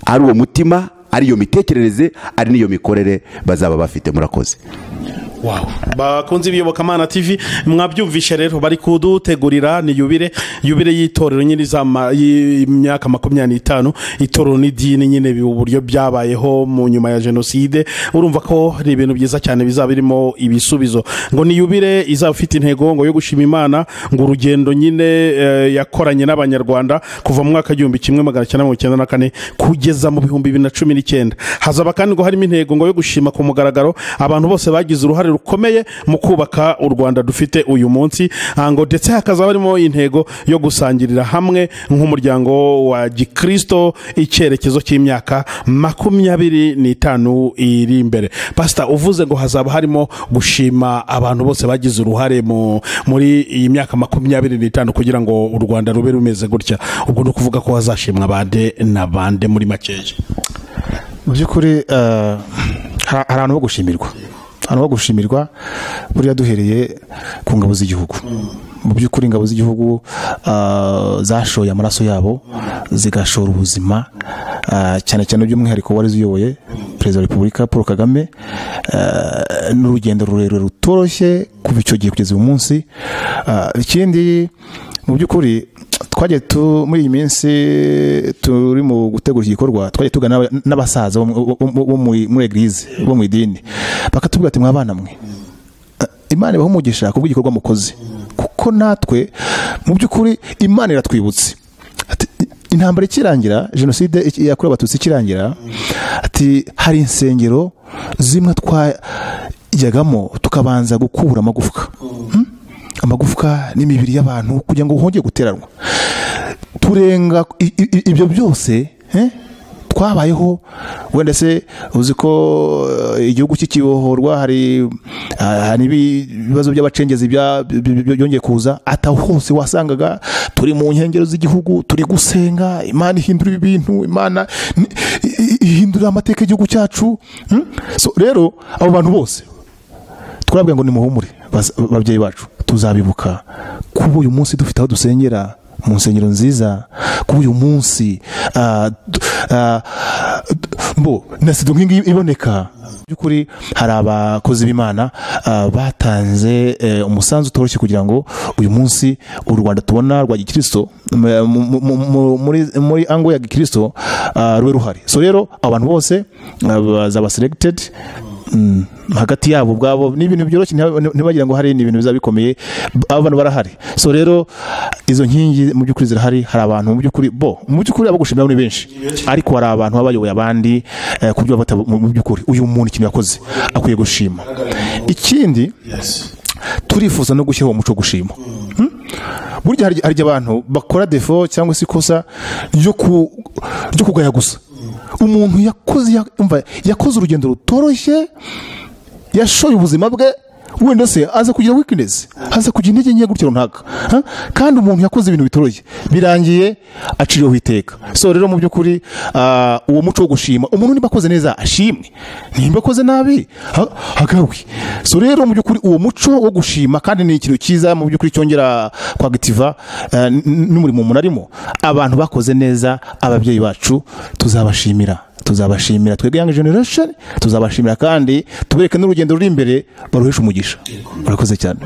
ari uwo mutima, ari iyo mitekerereze, ari niyo mikorere bazaba bafite. Murakoze. Wow. Bakunzi b'iyobokamana TV, mwabyumvishe rero bari kudutegurira ni yubile y'itorero nyine y'imyaka 25, itorero n'idini nyine uburyo byabayeho mu nyuma ya genocide. Urumva ko ari ibintu byiza cyane bizaba birimo ibisubizo. Ngo ni yubile izaba ifite intego ngo yo gushima Imana, ngo urugendo nyine yakoranye n'abanyarwanda kuva mu mwaka 1994 kugeza mu 2019. Hazaba kandi ngo harimo intego ngo yo gushima ku mugaragaro abantu bose bagize uruhare rukomeye mu kubaka u Rwanda dufite uyu munsi, ngo ndetse hakazaba harimo intego yo gusangirira hamwe nk'umuryango wa Gikristo icyerekezo cy'imyaka 25 iri imbere. Pastor, uvuze ngo hazaba harimo gushima abantu bose bagize uruhare muri iyi myaka 25 kugira ngo u Rwanda rube rumeze gutya, ubwo no kuvuga ko hazashimwa bande na bande muri makeya? Mu by'ukuri hari abantu bo gushimirwa, abantu bo gushimirwa buriya duhereye ku ngabo z'igihugu. Mu by'ukuri ingabo z'igihugu zashoye amaraso yabo, zigashora ubuzima, cyane cyane by'umwihariko wari ziyoboye Perezida wa Repubulika Paul Kagame, n'urugendo rurerure rutoroshye kuva icyo gihe kugeza uyu munsi. Ikindi mu by'ukuri twagiye muri iyi minsi turi mu gutegura igikorwa, twagiye tugana n'abasaza bo muri eglise, bo mu idini, bakatubwira ati mwabana mwe, Imana ibaha umugisha kubw'igikorwa mukoze, kuko natwe mu by'ukuri Imana iratwibutse. Intambara ikirangira, jenoside yakorewe abatutsi ikirangira, ati hari insengero zimwe twajyagamo tukabanza gukura amagufwa, amagufwa n'imibiri y'abantu kugira ngo hongere guteranwa. Turenga ibyo byose, twabayeho. Wenda se uzi ko igihugu cy'ikibohorwa hari ibibazo by'abacengezi byongeye kuza, ata hose wasangaga turi mu nkengero z'igihugu turi gusenga Imana ihindura ibintu, Imana ihindura amateka y'igihugu cyacu. So rero abo bantu bose Twababwiye ngo nimuhumure babyeyi bacu, tuzabibuka. Kuba uyu munsi dufite aho dusengera mu nsengero nziza, kuba uyu munsi na studio nk'ingiyi iboneka, by'ukuri hari abakozi b'Imana batanze umusanzu utoroshye kugira ngo uyu munsi u Rwanda tubona rwa gikristo muri ango ya gikristo rube ruhari. So rero abantu bose bazaba selected hagati yabo ubwabo, ni ibintu byoroshye, ntibagira ngo hari ni ibintu bizabikomeye, abantu barahari. So rero izo nkingi mu by'ukuri zirahari, hari abantu mu by'ukuri bo mu by'ukuri abagushimira ni benshi, ariko hari abantu babayoboye abandi kubyo bafata mu by'ukuri uyu muntu ikintu yakoze akwiye gushima. Ikindi turifuza no gushyiraho umuco gushima. Burya hari abantu bakora defo cyangwa se ikosa ryo kugaya gusa. Umuntu yakoze urugendo rutoroshye, yashoye ubuzima bwe, wenda se aza kugira weakness, aza kugira intege nke gutyo runaka, kandi umuntu yakoze ibintu bitoroshye birangiye aciriweho iteka. So rero mu by'ukuri uwo muco wo gushima, umuntu niba akoze neza ashimwe, nimba akoze nabi hagawe. So rero mu by'ukuri uwo muco wo gushima kandi ni ikintu cyiza mu by'ukuri cyongera kwagitiva n'umurimo umuntu arimo. Abantu bakoze neza, ababyeyi bacu tuzabashimira, tuzabashimira twebwe young generation, tuzabashimira kandi tubereke n'urugendo ruri imbere baruhesha umugisha. Murakoze cyane.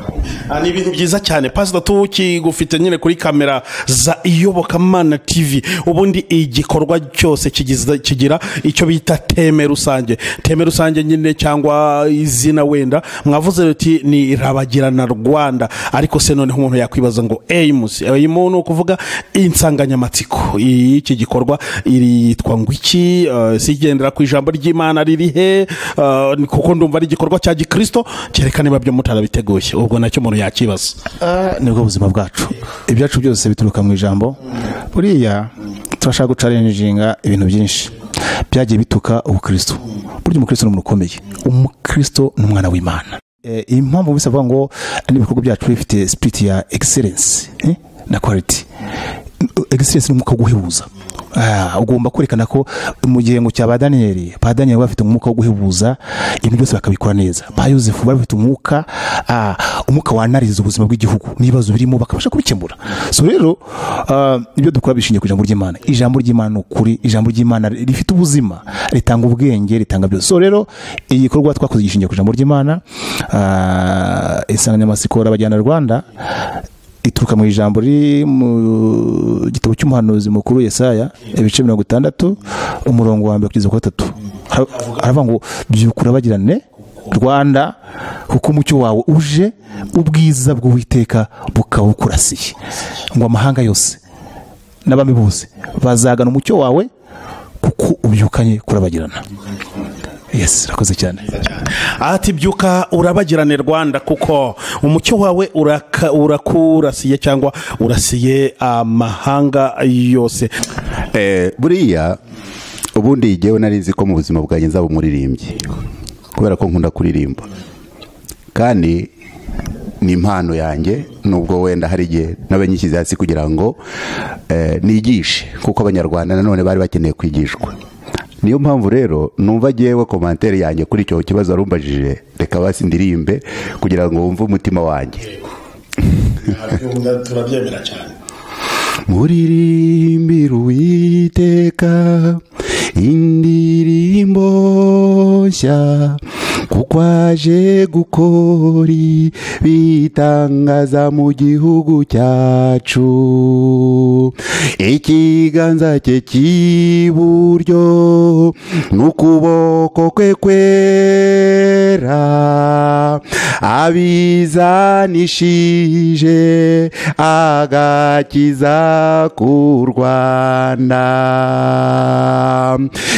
Ni ibintu byiza cyane Pastor, tukigufite nyine kuri kamera za Iyobokamana TV. Ubundi igikorwa cyose kigira icyo bita teme rusange, teme rusange nyine cyangwa izina wenda mwavuze uti ni Rabagirana Rwanda, ariko se noneho umuntu yakwibaza ngo aims, aim ni ukuvuga insanganyamatsiko y'iki gikorwa iritwa ngo iki? Sigendera ku ijambo ry'Imana riri he? Kuko ndumva ari igikorwa cya gikristo, cyerekana niba byo mutarabiteguye, ubwo nacyo umuntu yakibaza. Nibwo buzima bwacu, ibyacu byose bituruka mu ijambo. Buriya turashaka guchallenginga ibintu byinshi byagiye bituka ubukristo. Burya umukristo ni umuntu ukomeye, umukristo ni umwana w'Imana. Impamvu bisaba ngo n'ibikorwa byacu bifite spirit ya excellence na quality. Excellence ni umwuka wo guhebuza. Ugomba kwerekana ko mu gihe ngo cya ba Daniel bafite umwuka wo guhebuza ibintu byose bakabikora neza. Ba Yosefu bafite umwuka wanariza ubuzima bw'igihugu n'ibibazo birimo bakabasha kubikemura. So rero ibyo dukora bishingiye ku ijambo ry'Imana. Ijambo ry'Imana ni ukuri, ijambo ry'Imana rifite ubuzima, ritanga ubwenge, ritanga byose. So rero igikorwa twakoze gishingiye ku ijambo ry'Imana. Insanganyamatsiko Rabagirana Rwanda ituruka mu ijambo riri mu gitabo cy'umuhanuzi mukuru Yesaya ibice 60 umurongo wa 1 kugeza ku 3. Aravuga ngo byuka urabagirane Rwanda, kuko umucyo wawe uje, ubwiza bw'Uwiteka bukawukurasiye, ngo amahanga yose n'abami bose bazagana umucyo wawe kuko ubyukanye kurabagirana. Yes, rakoze cyane. Ati byuka urabagirane Rwanda kuko umucyo wawe urakurasiye cyangwa urasiye amahanga yose. Buriya ubundi jewe nari nzi ko mu buzima bwanjye nzaba umuririmbyi, kubera ko nkunda kuririmba kandi ni impano yanjye, nubwo wenda hari igihe n'abanyishyize hasi kugira ngo nigishe, kuko abanyarwanda nanone bari bakeneye kwigishwa. Niyo mpamvu rero numva jewe commentaire yanjye kuri icyo kibazo arumbajije, reka basi ndirimbe kugira ngo wumve umutima wanjye. Turabyemera cyane. Muririmbire Uwiteka indirimbo nshya, kuko aje gukora ibitangaza mu gihugu cyacu. Ikiganza cye cy'iburyo n'ukuboko kwe kwera abizanishije agakiza ku Rwanda.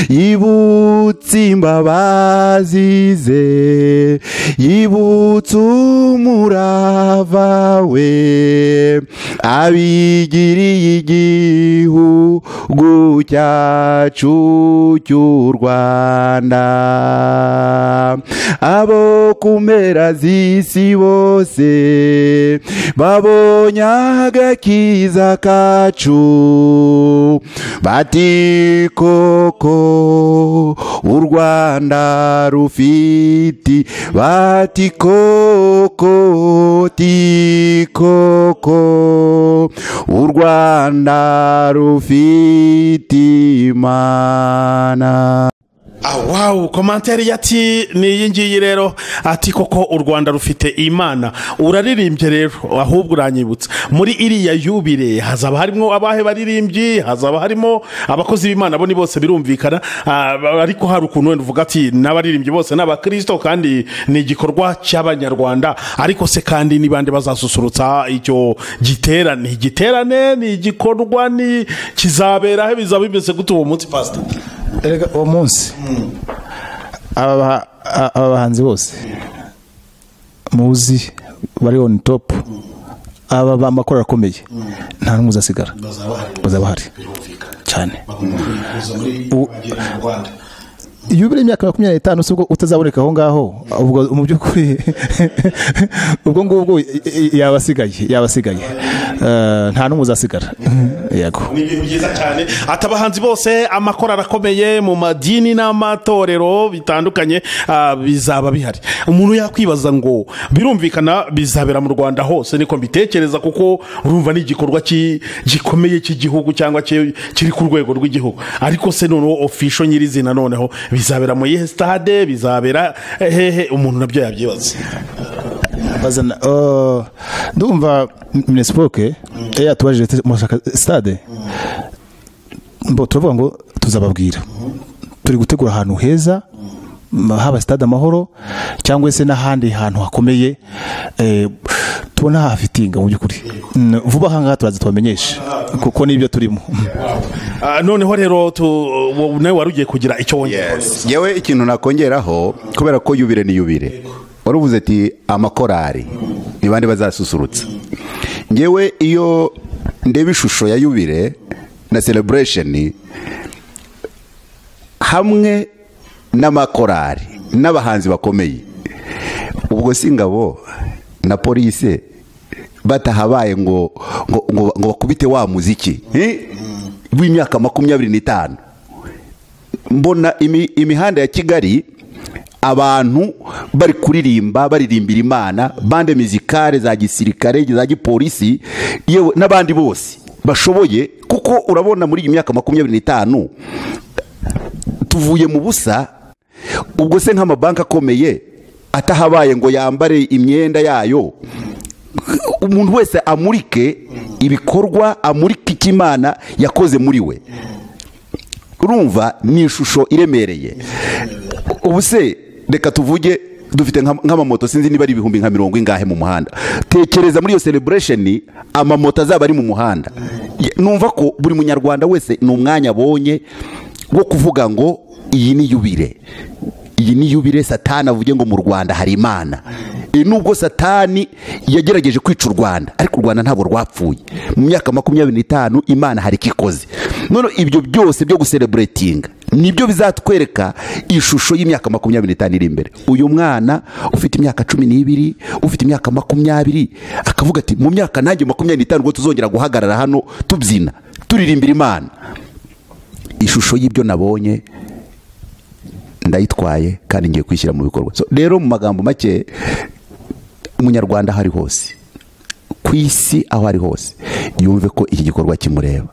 Yibutse imbabazi ze, yibutse umurava we, abigiriye igihugu cyacu cy'u Rwanda. Abo ku mpera z'isi bose babonye agakiza kacu, bati koko u Rwanda rufite rufite, bati koko ti koko u Rwanda rufite Imana. Wow, commentaire yati ni iyi ngiyi rero, ati koko u Rwanda rufite Imana. Uraririmbye rero, ahubwo uranyibutsa muri iriya yubire hazaba harimo abahe baririmbyi, hazaba harimo abakozi b'Imana, bo ni bose birumvikana, ariko hari ukuntu wenda uvuga ati n'abaririmbyi bose n'abakristo kandi ni igikorwa cy'abanyarwanda. Ariko se kandi ni bande bazasusurutsa icyo giterane? Igiterane ni igikorwa, ni kizabera he, bizaba bimeze gute uwo munsi, pastor? Erega uwo munsi aba bahanzi bose muzi bari on top, aba bamakora akomeye, nta n'umwe uzasigara, bazaba bahari cyane. Yubile imyaka 25 se ubwo utazaboneka aho ngaho, ubwo mu by'ukuri ubwo ngubwo yabasigaye nta n'umwe uzasigara. Yego, ni ibintu byiza cyane. Atabahanzi bose, amakora arakomeye mu madini n'amatorero bitandukanye, bizaba bihari. Umuntu yakwibaza ngo birumvikana bizabera mu Rwanda hose, niko mbitekereza, kuko urumva ni igikorwa gikomeye cy'igihugu cyangwa kiri ku rwego rw'igihugu. Ariko se noneho official nyirizina noneho bizabera mu yihe stade, bizabera hehe? Umuntu nabyo yabyibaza. Bazana ndumva Minispoke yatubajije mushaka stade, mbo turavuga ngo tuzababwira, turi gutegura ahantu heza, haba stade Amahoro cyangwa se n'ahandi hantu hakomeye, tubona hafitinga mu by'ukuri. Vuba aha ngaha turaza tubamenyeshe kuko nibyo turimo. Noneho rero nawe wari ugiye kugira icyo wongera. Yewe ikintu nakongeraho, kubera ko yubire ni yubire, waruvuze ati amakorari ni bande bazasusurutsa. Ngewe iyo ndeba ishusho ya yubire na celebration hamwe n'amakorari n'abahanzi bakomeye, ubwo si ingabo na polisi batahabaye ngo ngo ngo bakubite wa muziki w'imyaka 25. Mbona imihanda ya Kigali abantu bari kuririmba, baririmbira Imana, bande muzikale za gisirikare, za gipolisi, yewe n'abandi bose bashoboye, kuko urabona muri iyi myaka 25 tuvuye mu busa. Ubwo se nk'amabanki akomeye atahabaye ngo yambare imyenda yayo, umuntu wese amurike ibikorwa, amurike icyo Imana yakoze muri we. Urumva ni ishusho iremereye. Ubu se reka tuvuge dufite nk'amamoto, sinzi niba ari 50,000 ingahe mu muhanda. Tekereza muri iyo celebration amamoto azaba ari mu muhanda. Numva ko buri munyarwanda wese ni umwanya abonye wo kuvuga ngo iyi ni yubire, iyi ni yubire. Satani avuge ngo mu Rwanda hari Imana. Nubwo Satani yagerageje kwica u Rwanda, ariko u Rwanda ntabwo rwapfuye. Mu myaka 25 Imana hari kikoze. None ibyo byose byo gucelebratinga nibyo bizatwereka ishusho y'imyaka 25 iri imbere. Uyu mwana ufite imyaka 12, ufite imyaka 20, akavuga ati mu myaka nanjye 25 ngo tuzongera guhagarara hano tubyina turirimbira Imana. Ishusho y'ibyo nabonye ndayitwaye kandi ngiye kwishyira mu bikorwa. So rero mu magambo make, umunyarwanda aho ari hose ku isi, aho ari hose, yumve ko iki gikorwa kimureba.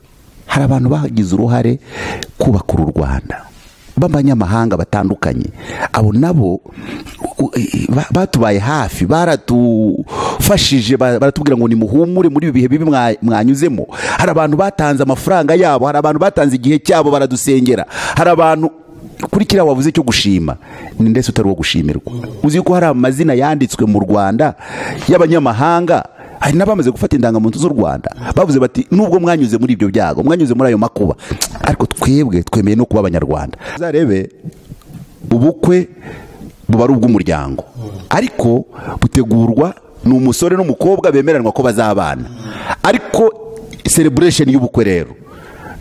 Hari abantu bagize uruhare kubaka uru Rwanda b'abanyamahanga batandukanye, abo nabo batubaye hafi, baratufashije, baratubwira ngo nimuhumure muri ibi bihe bibi mwanyuzemo. Hari abantu batanze amafaranga yabo, hari abantu batanze igihe cyabo baradusengera, hari abantu kuri kiriya wavuze cyo gushima, ni ndetse utari uwo gushimirwa. Uzi ko hari amazina yanditswe mu Rwanda y'abanyamahanga, hari n'abamaze gufata indangamuntu z'u Rwanda, bavuze bati nubwo mwanyuze muri ibyo byago, mwanyuze muri ayo makuba, ariko twebwe twemeye no kuba abanyarwanda. Uzarebe ubukwe buba ari ubw'umuryango, ariko butegurwa n'umusore n'umukobwa bemeranwa ko bazabana. Ariko celebration y'ubukwe rero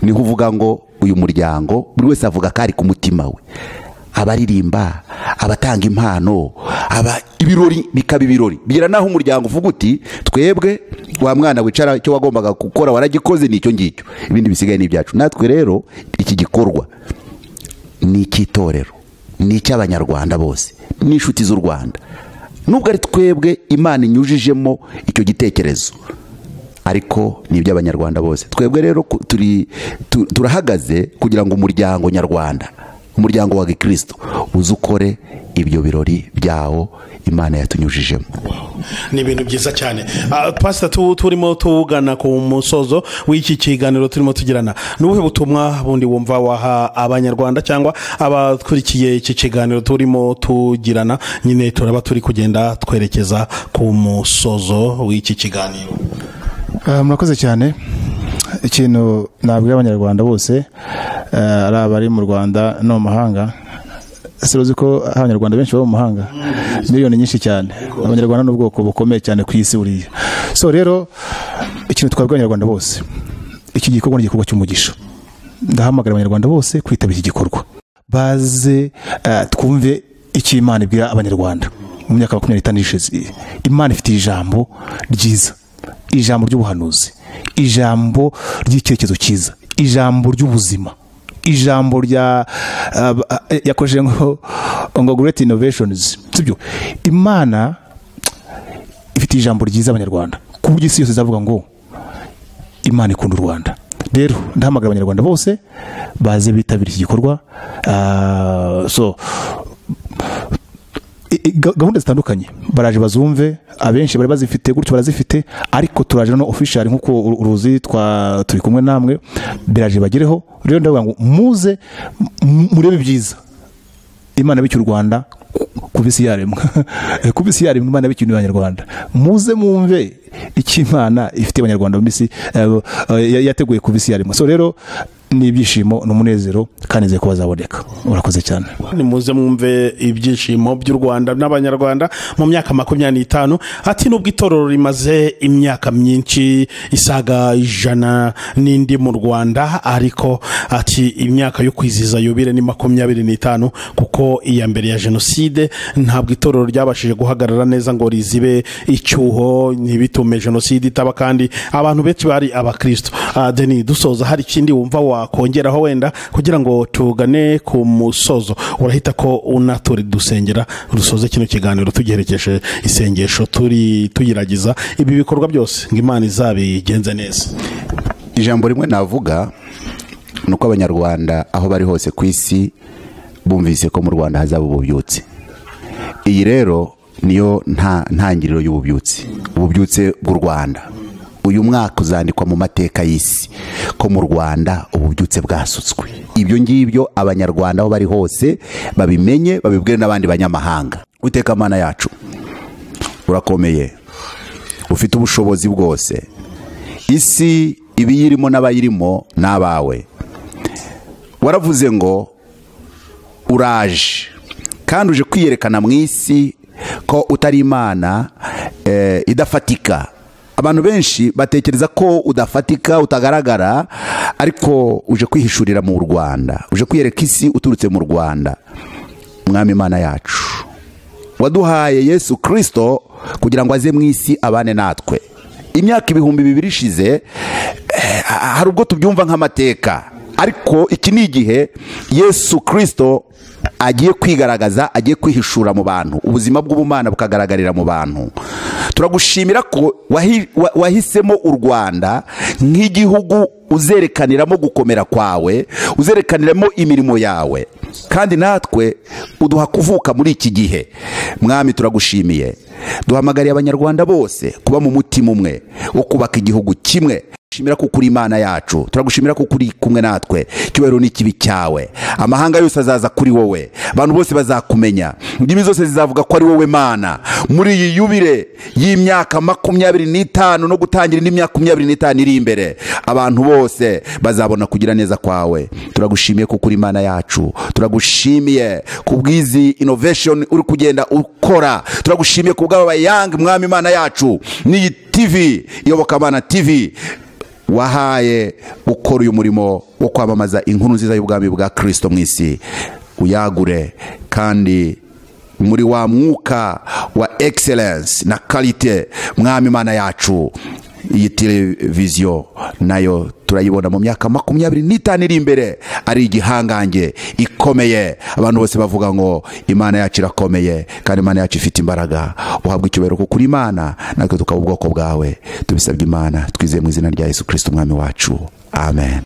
niho uvuga ngo uyu muryango buri wese avuga ko ari ku mutima we, abaririmba, abatanga impano, aba ibirori bikaba ibirori, bigera naho umuryango uvuga uti twebwe wa mwana wicara icyo wagombaga gukora waragikoze, nicyo ngicyo, ibindi bisigaye ni ibyacu. Natwe rero iki gikorwa ni icy'itorero, ni icy'abanyarwanda bose, n'inshuti z'u Rwanda. Nubwo ari twebwe Imana inyujijemo icyo gitekerezo, ariko ni iby'Abanyarwanda bose. Twebwe rero turahagaze kugira ngo umuryango nyarwanda, umuryango wa Gikristo, uzukore ibyo birori byawo Imana yatunyujijemo. Ni ibintu byiza cyane. Pastor, turimo tugana ku musozo w'iki kiganiro turimo tugirana, nubuhe butumwa bundi wumva waha Abanyarwanda cyangwa abakurikiye iki kiganiro turimo tugirana? Nyine turaba turi kugenda twerekeza ku musozo w'iki kiganiro. Murakoze cyane. Ikintu nabwira Abanyarwanda bose, ari abari mu Rwanda no mu mahanga, siruzi ko Abanyarwanda benshi baba mu mahanga, miliyoni nyinshi cyane. Abanyarwanda n'ubwoko bukomeye cyane ku isi buriya. So rero ikintu twabwira Abanyarwanda bose, iki gikorwa ni igikorwa cy'umugisha. Ndahamagara Abanyarwanda bose kwitabira iki gikorwa, baze twumve icyo Imana ibwira Abanyarwanda mu myaka 25 ishize. Imana ifite ijambo ryiza, ijambo ry'ubuhanuzi, ijambo ry'icyerekezo cyiza, ijambo ry'ubuzima, ijambo rya yakoje ngo great innovations. Sibyo, Imana ifite ijambo ryiza Abanyarwanda, ku buryo isi yose izavuga ngo Imana ikunda u Rwanda. Rero ndahamagara Abanyarwanda bose baze bitabira iki gikorwa. So gahunda zitandukanye baraje bazumve, abenshi bari bazifite gutyo barazifite, ariko turaje no official nkuko uruzi turi kumwe namwe, biraje bagireho. Rero ndavuga ngo muze murebe byiza Imana bicyo u Rwanda kubisi yaremwa, kubisi yaremwa Imana bicyo Abanyarwanda. Muze mwumve icyo Imana ifite Abanyarwanda mu misi yateguye kubisi yaremwa. So rero ni ibyishimo n'umunezero kandi nizeye ko bazaboneka. Urakoze cyane. Ni muze mwumve ibyishimo by'u Rwanda n'Abanyarwanda mu myaka 25. Ati nubwo itorero rimaze imyaka myinshi isaga 100 n'indi mu Rwanda, ariko ati imyaka yo kwiziza yubile ni 25, kuko iya mbere ya jenoside ntabwo itorero ryabashije guhagarara neza ngo rizibe icyuho, ntibitume jenoside itaba, kandi abantu benshi bari abakristo. Deni, dusoza, hari ikindi wumva wakongeraho wenda kugira ngo tugane ku musozo? Urahita ko unaturi dusengera rusoze kino kiganiro tugerekeje isengesho turi tuyiragiza ibi bikorwa byose ngo Imana izabigenze neza. Ijambo rimwe navuga nuko Abanyarwanda aho bari hose ku isi bumvise ko mu Rwanda hazaba ububyutse. Iyi rero niyo ntangiriro y'ububyutse, ububyutse bw'u Rwanda. Uyu mwaka uzandikwa mu mateka y'isi ko mu Rwanda ububyutse bwasutswe. Ibyo ngibyo Abanyarwanda aho bari hose babimenye, babibwire n'abandi banyamahanga. Uwiteka Mana yacu, urakomeye, ufite ubushobozi bwose. Isi ibiyirimo n'abayirimo n'abawe. Waravuze ngo uraje kandi uje kwiyerekana mu isi ko utari Imana idafatika. Abantu benshi batekereza ko udafatika, utagaragara, ariko uje kwihishurira mu Rwanda, uje kwiyereka isi uturutse mu Rwanda. Mwami Imana yacu, waduhaye Yesu Kristo kugira ngo aze mu isi abane natwe. Imyaka 2000 ishize, hari ubwo tubyumva nk'amateka, ariko iki ni igihe Yesu Kristo agiye kwigaragaza, agiye kwihishura mu bantu, ubuzima bw'ubumana bukagaragarira mu bantu. Turagushimira ko wahisemo u Rwanda nk'igihugu uzerekaniramo gukomera kwawe, uzerekaniramo imirimo yawe, kandi natwe uduha kuvuka muri iki gihe. Mwami turagushimiye, duhamagariye Abanyarwanda bose kuba mu mutima umwe wo kubaka igihugu kimwe. Shimira ko kuri Imana yacu, turagushimira ko kuri kumwe natwe. Icyubahiro ni ikibi cyawe, amahanga yose azaza kuri wowe, abantu bose bazakumenya, indimi zose zizavuga ko ari wowe Mana. Muri iyi yubile y'imyaka 25 no gutangira indi myaka 25 iri imbere, abantu bose bazabona kugira neza kwawe. Turagushimiye ko kuri Imana yacu, turagushimiye kubwizi innovation uri kugenda ukora, turagushimiye kubw'aba young. Mwami Imana yacu, ni TV Iyobokamana TV wahaye gukora uyu murimo wo kwamamaza inkuru nziza y'ubwami bwa Kristo mu isi, uyagure kandi muri wa mwuka wa excellence na qualité. Mwami Imana yacu, Iyi televiziyo nayo turayibona mu myaka 25 iri imbere ari igihangange ikomeye, abantu bose bavuga ngo Imana yacu irakomeye kandi Imana yacu ifite imbaraga. Uhabwa icyubahiro kuko uri Imana, natwe tukaba ubwoko bwawe. Tubisabye Imana twizeye mu izina rya Yesu Kristo umwami wacu, amen.